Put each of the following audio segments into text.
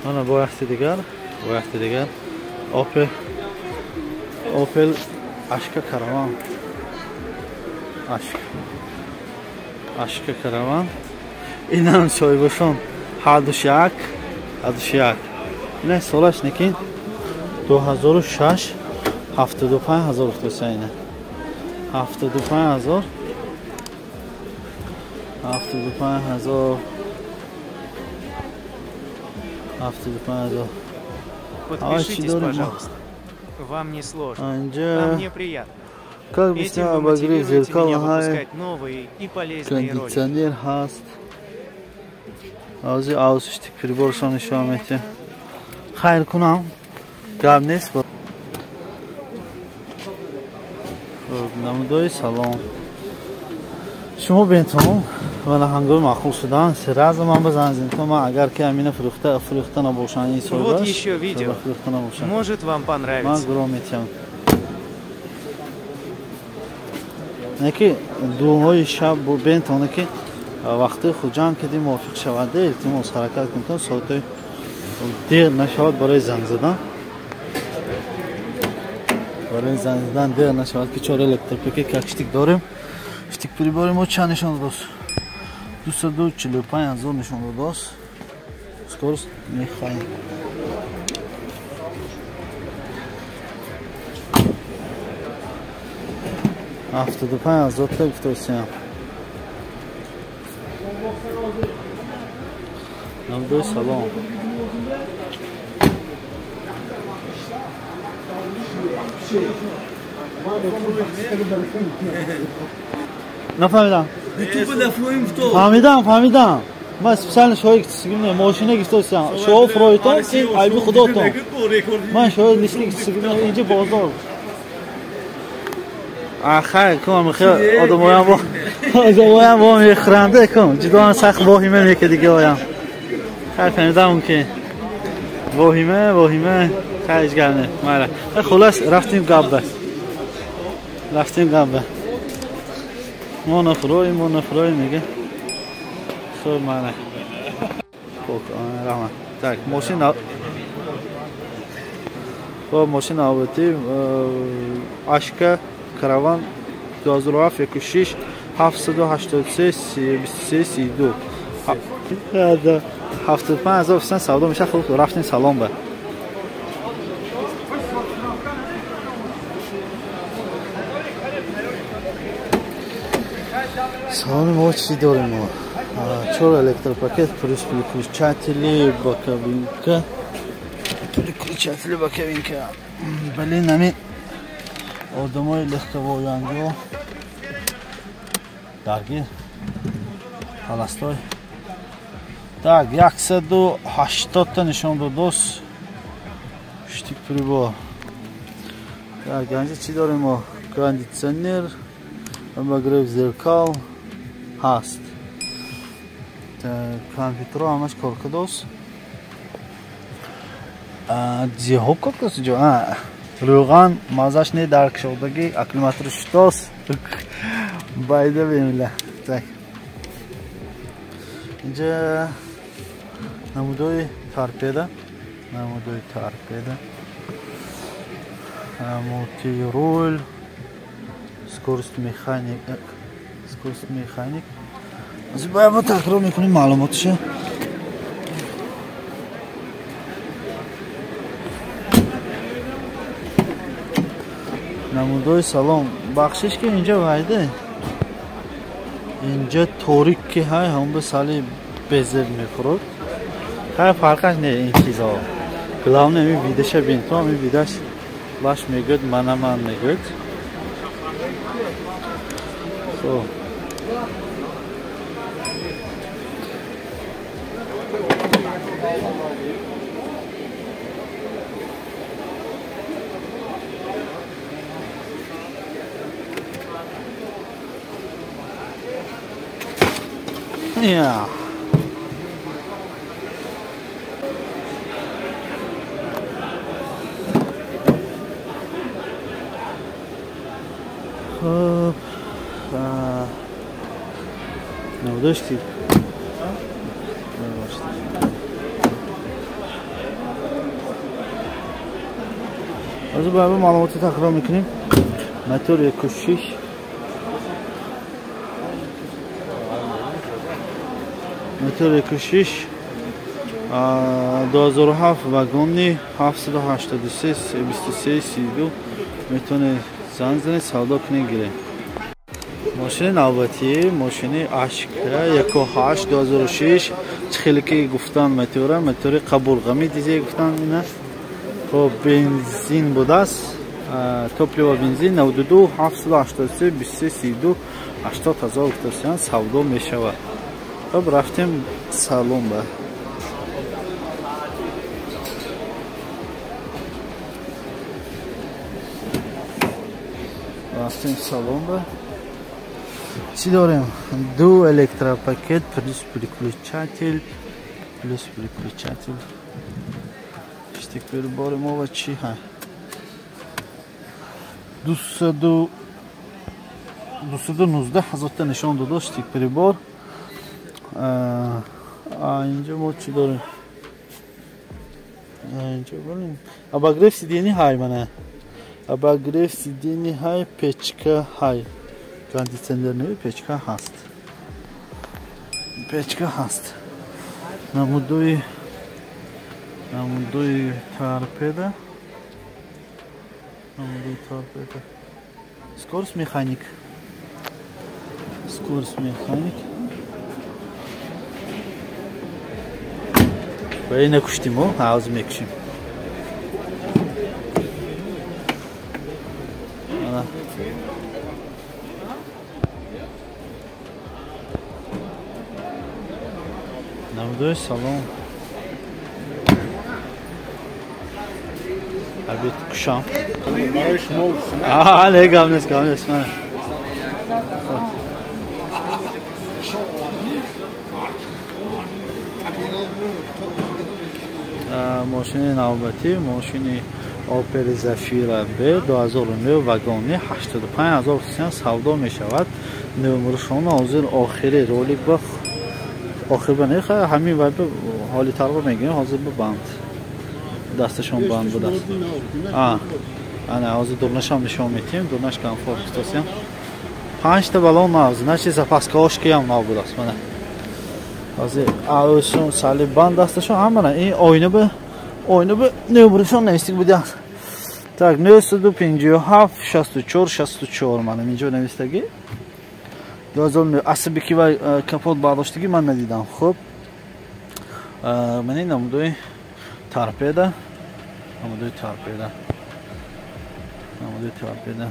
Ана бо яхти дигар, бо яхти дигар. Opel Opel Ашка Караван. Ашка. Ашка Караван. Инам соҳибашон 71 71. Ина солаш некин 2006 75 ҳазор гуфтаса ина. 75 ҳазор 75 ҳазор 75 ҳазор. Подпишитесь, пожалуйста. Вам не сложно, а мне приятно. Как Этим вы обогрев мотивируете зеркал, меня ҳай, выпускать новые и полезные ролики. Кондиционер ҳаст. Ози аусштик приборшон нишон метиҳам. Хайр кунам. Гап нест. Хуб, намудои салом. Шумо бентон ва ҳангоми маъқул шудан сразу ман ба занг занед. Ман агар ки амина фурӯхта набошанд ин Вот соҳибаш, еще видео. фурӯхта набошанд. Может, вам Ман понравится. гурӯҳ метиҳам. Не ки дуҳои шаб бентоне ки вақти хуҷанд киди мувофиқ шавад, илтимос ҳаракат кунед, соатҳои дер нашавад барои занг задан. Барои занг задан дер нашавад ки чор электропакет как штик дорем. Штик прибори мо чанд нишон додост? 245 ҳазор нишон додост. Скорость мехоҳем. 75 ҳазор та гуфтосиям. Намдои салом. Нафаҳмидам. Фаҳмидам, фаҳмидам. Ман специально шоҳи гуфтосигим, мошина гуфтосиям. Шоҳ фуроитон, ин айби худотон. Ман шоҳи лишни гуфтосигим, инҷа бозор. Хайр, кун, хел одамоям бо одамоям бо мехӯранда, кун. Ҷудоан сахт воҳима мекардиги оям. Хайр, фаҳмидам мумкин. Воҳима, воҳима, хайр, ҳеҷ гап не. Майла. Хулас, рафтим гапба. Рафтим гапба. Мо нафуроим, мо нафуроим, мега. Хуб, майла. Хуб, раҳмат. Так, мошин хуб, мошин навбатӣ Ашка Караван 2007 16 783 23 32. 75 ҳазор фисанд савдо мешавад. Хуб, рафтем салом ба. Салони мо чӣ дорем мо? Чор электропакет плюс переключатели боковинка. Переключатели боковинка. Блин, ами одамои легковоянго даргир холостой. Так, 180 та нишон додост. Штик прибор. Так, инҷа чӣ дорем мо? Кондиционер, обогрев зеркал ҳаст. Компютеро ҳамаш кор кардост. Зиҳоб кор кардост инҷо. Рӯған мазаш не дар кушодагӣ, аккумулятор шудост. Байда бемила. Так. Инҷа намудои торпеда, намудои торпеда. Мультируль, скорость механик, скорость механик. Аз бояд мо такрор мекунем маълумотша. Намудои салом. Бахшиш ки инҷа вайде. Инҷа торик ки ҳай ҳам ба сали безеб мефурод. Хай фарқаш не ин чизо. Главное ми видаша бин, то ми видаш лаш мегӯяд, мана ман мегӯяд. Хуб. Ja. Хуб, навдошти. Аз ба маълумоти такрор мекунем. Мотор 1.6 мотор 1.6 2007 вагони 783 23 32 метавонед занг занед, савдо кунед, гиред. Мошини навбатӣ мошини Ашка 1.8 2006 чӣ хеле ки гуфтан мотора, мотори қабурғами дизел гуфтан ина. Хоб бензин будааст, топливо бензин 92 783 23 32 80 ҳазор гуфтасиян савдо мешавад. Хоб рафтем салон ба. Рафтем салон ба. Чӣ дорем? Ду электропакет плюс переключатель, плюс переключатель. Штик бори мо ва чӣ ҳай? 219 ҳазорта нишон додо штик прибор. Инҷо мо чӣ дорем? Инҷо болем. Обогрев сиденья ҳай мана. Обогрев сиденья ҳай, печка ҳай. Кондиционер не, печка ҳаст. Печка ҳаст. Намудои торпеда. Намудои торпеда. Скорость механик. Скорость механик. Ба ина куштим, ҳавз мекушим. Намудои салон. Обед кушам. Не, гап нест, гап нест. Мошини навбатӣ мошини Opel Zafira B 2009 вагони 85 ҳазор сомон савдо мешавад. Номершон ҳозир охири ролик ба охир ба не, ҳамин вай ба ҳоли тарғо мегирем, ҳозир ба банд. Дасташон банд будааст. Ана ҳозир дурнашам нишон медиҳем, дурнаш комфорт гуфтасиям. 5 та баллон нав, значит запаскаош киам нав будааст. Мана. Ҳозир аӯшон сали банд дасташон ҳамана ин оина ба номершон навистик будааст. Так 957 64 64 мана инҷо навистагӣ. 2009 асаби ки вай капот бардоштагӣ ман надидам. Хуб. Мана ин намудои торпеда. Намудои торпеда. Намудои торпеда.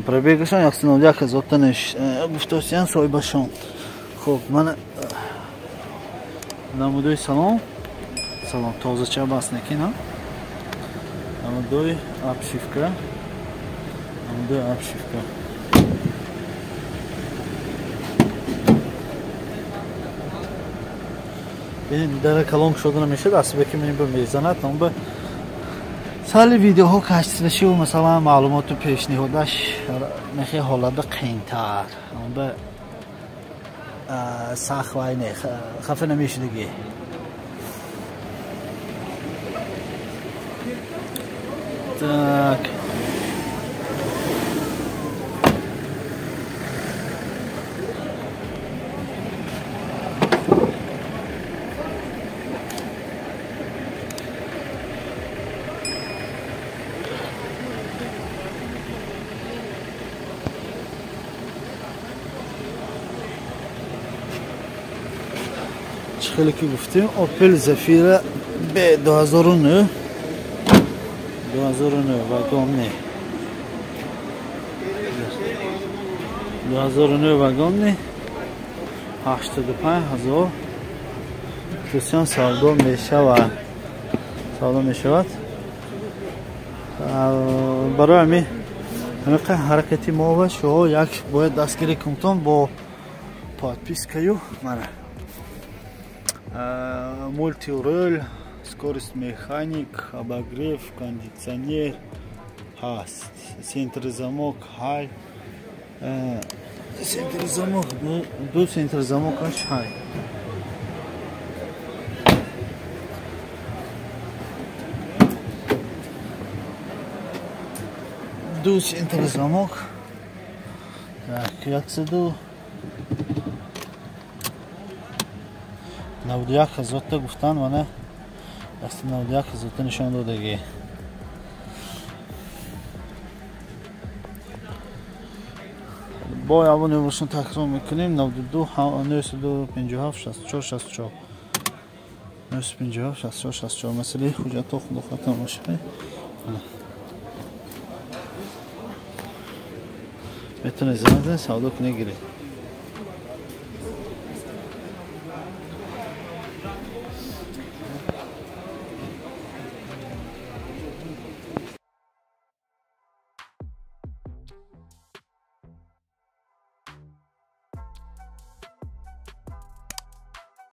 Пробегашон 191 ҳазорта гуфтосиян соҳибашон. Хуб, мана намудои салон. Салон тозача бас некин, ҳа? Намудои обшивка. Намудои обшивка. Бинед, дара калон шуда намешад, асбе ки ман ба мезанад, он ба сали видеоҳо качестваши масалан маълумоту пешниҳодаш мехе ҳолада қиинтар. Он ба сахт вай не, хафа намешудагӣ. Так. Хеле ки гуфтем Opel Zafira B 2009 2009 вагонни 2009 вагонни 85 ҳазор сомон савдо мешавад. Савдо мешавад. Барои ҳамин ҳаракати мо ва шумо як бояд дастгирӣ кунтон бо подпискаю мана. Мультируль, скорость механик, обогрев, кондиционер ҳаст, центр замок ҳай, центр замок ду центр замокаш ҳай. 2 центр замок. Так, 191 ҳазорта гуфтан, мана 191 ҳазорта нишон додагӣ. Бо явон номершон такрор мекунем: 92 957 64 64 957 64 64. Масъалаи ҳуҷҷатҳо худо хатам бошад. Метавонед занг занед, савдо кунед, гиред.